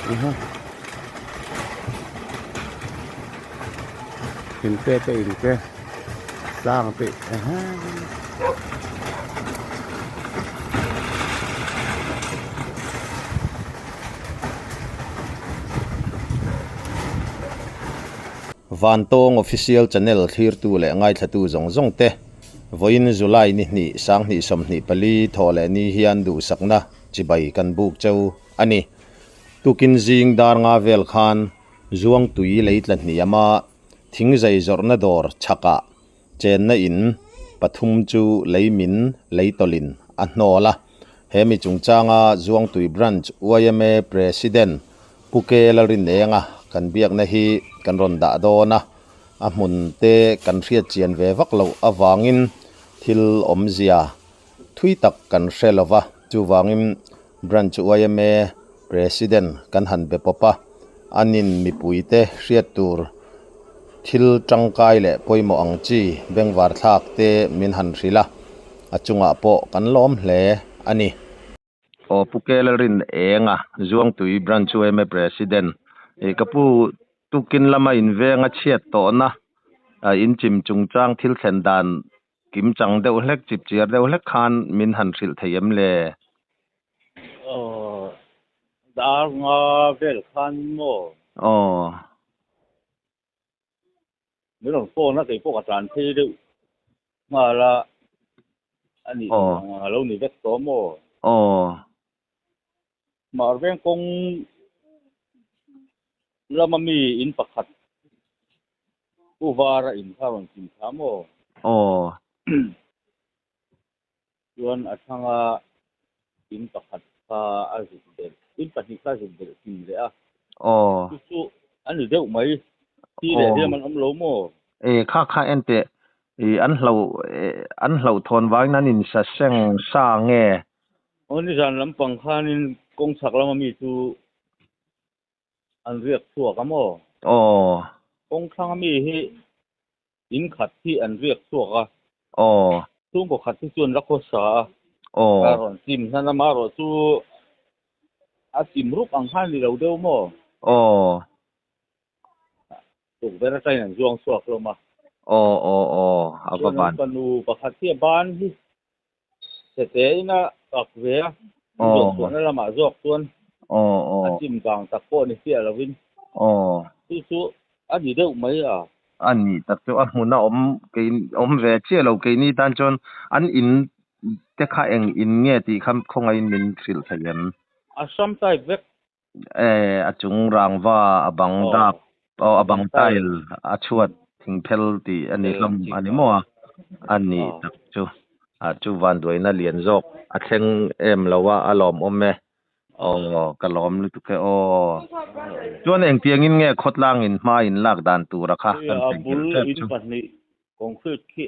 In te te in te sang te Vantawng Official Channel thlirtu leh ngaithlatu zawng zawng te, vawiin July ni hnih, sanghnih 24 thawh leh ni hian duhsakna chibai kan buk cheu a ni. Tukin zing dar nga vel khan Zuangtui lei tla hniam a, thingzai zawrhna dawr chhakah chenna in pathum chu lei min lei tawlhin a hnawl a. He mi chungchanga Zuangtui Branch yma President Pu Ke Lalrinenga kan biakna hi kan rawn dah dawn a, a hmun te kan hriat chian ve vak loh avangin thil awmzia thui tak kan hre lo va, chuvangin Branch yma President kan han be pawp a, anin mipuite hriat tur thil tangkai leh pawimawh ang chi bengvar thlak te min han hrilh a, a chungah pawh kan lawm hle a ni. Aw Pu Kelrin Enga, Zuangtui Branch yma President, ih ka pu tukin lama inveng a chhiat tawhna inchim chungchang thil thlen dan Kim chang deuh hlek, chip chiar deuh hlek khan min han hrilh thei em le? Aw, dar nga vel khan maw? Aw. Min rawn phone a, kei pawh ka tlan phei deuh nghal a, a nih a lo ni vek tawh maw? Aw. Hmar veng kawng lama mi in pakhat U Vara in kha rawn chim thla maw? Aw. Chuan a thanga in pakhat kha a zuk belh, in pahnih kha a zuk belh hlim leh a. Aw. Chu chu a ni deuh mai. Thi leh hliam an awm lo maw? E kha kha en teh, i an hlo an hlauhthawn vangin an insa seng sa nge? Aw nizan lampang khanin kawng chhak lama mi chu an riak chhuak a maw? Aw. Kawng thlanga mi hi in khat hi an riak chhuak a. Aw. Chhungkaw khat hi chu an la khawsa a. Aw. A rawn chim hnan a marawh chu a chim rup ang khan ni lo deuh maw? Aw. Tukverh atangin an zuang chhuak hlawm a. Aw aw aw a va ban. Chuan an fanu pakhat hi a ban hi Chete in a kak ve a, an zawh chhuahna lamah zawk chuan a chim vang tak pawh ni fiah lovin chu chu a ni deuh mai a. A ni tak chu a hmun a awm kei awm ve chiah lo keini tan chuan an in te kha eng in nge tih kha khawngaihin min hrilh thei em? A hram type vek. E a chung rangva a bang dap aw a bang tile a chhuat thing phel tih a ni hlawm a ni maw a a ni tak chu a chu vanduaina lian zawk a thleng em lo a a lawmawm e aw ka lawm lutuk e aw chuan engtiangin nge khawtlang in hma in lak dan tura kha kan a bul in pahnih concrete khi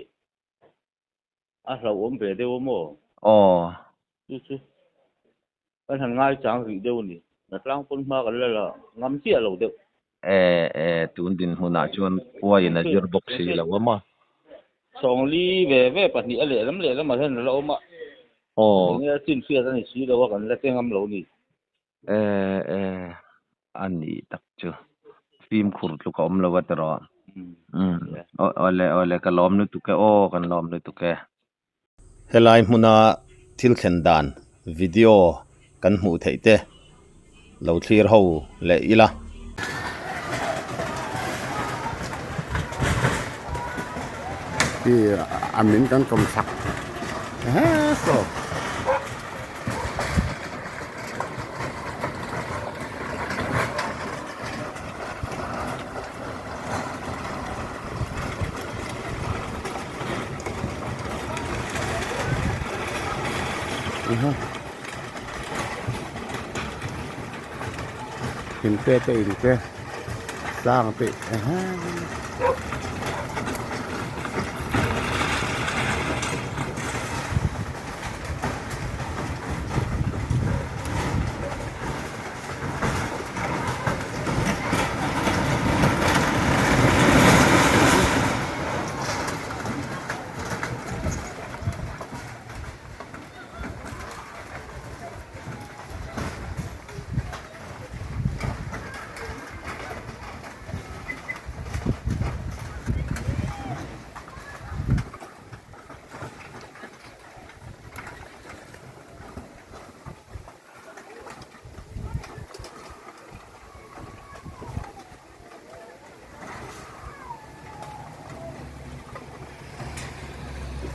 A hlauhawm ve deuh a maw? Aw. Chu chu kan han ngaichang rih deuh a ni. Hnatlang pawn hma kan la la ngam chiah lo deuh. E e, tun dinhmunah chuan uaiin a zir bawk si lo a maw? Sawngli ve ve pahnih a lehlam lehlamah hian a la awm a. Aw. Enge a chin hriat a ni si lo a, kan la che ngam lo ni. E e, a nih tak chu. Fimkhur tluk a awm lo a tiraw. Umm awle awle ka lawm lutuk e aw kan lawm lutuk e. Helai hmuna thil thlen dan video kan hmuh theih te lo thlir ho leh ila. Khi a min kan kawm chak he saw. In te te in te sang te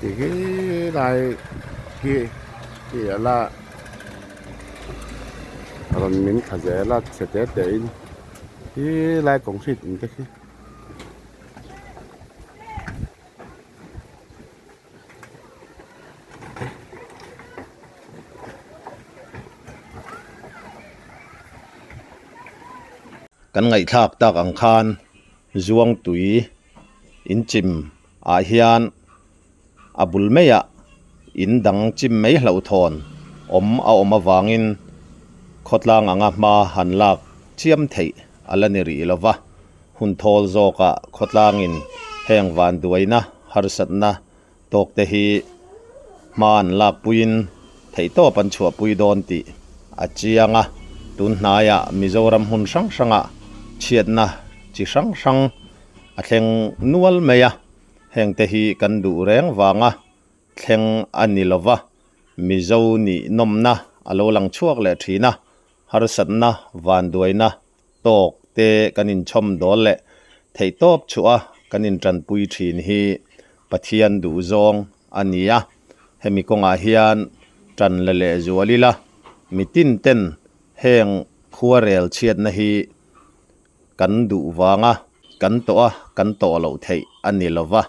Ti khi lai khi khi a la rawn min thla zel a chhe te te in khi lai concrete in te khi. Kan ngaihthlak tak ang khan Zuangtui inchim ah hian a bul maiah in dang chim mai hlauhthawn awm a awm avangin khawtlang anga hma han lak chiam theih a la ni rih lo va. Hun thawl zawkah khawtlangin heng vanduaina harsatna tawk te hi hma an lakpuiin theihtawp an chhuahpui dawn tih a chiang a. Tun hnaiah Mizoram hmun hrang hrangah chhiatna chi hrang hrang a thleng nual mai a, hengte hi kan duh reng vanga thleng a ni lova, Mizo nih nawmna a lo lang chhuak leh thin a, harsatna vanduaina tawk te kan inchhawm dawl leh theihtawp chhuah a kan intanpui thin hi Pathian duhzawng a ni a, hemi kawngah hian tan la leh zual ila mitin ten heng khuarel chhiatna hi kan duh vanga kan tawh a kan tawh loh theih a ni lova.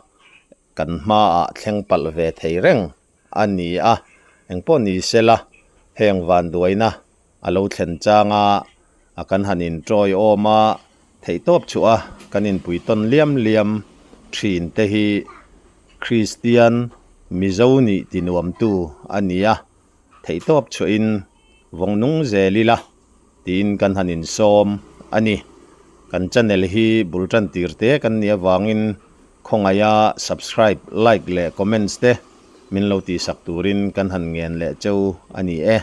Kan hmaah thleng palh ve thei reng a ni a, engpawh ni sela heng vanduaina a lo thlen changa a kan han inṭawi awm a, theihtawp chhuah a kan inpui tawn liam liam thin te hi Kristian Mizo nih tinuamtu a ni a, theihtawp chhuahin vawng nung zel ila tiin kan han insawm a ni. Kan channel hi bul tan tir te kan nih avangin khawngaia subscribe, like leh comments te min lo tihsak turin kan han ngen leh cheu a ni e.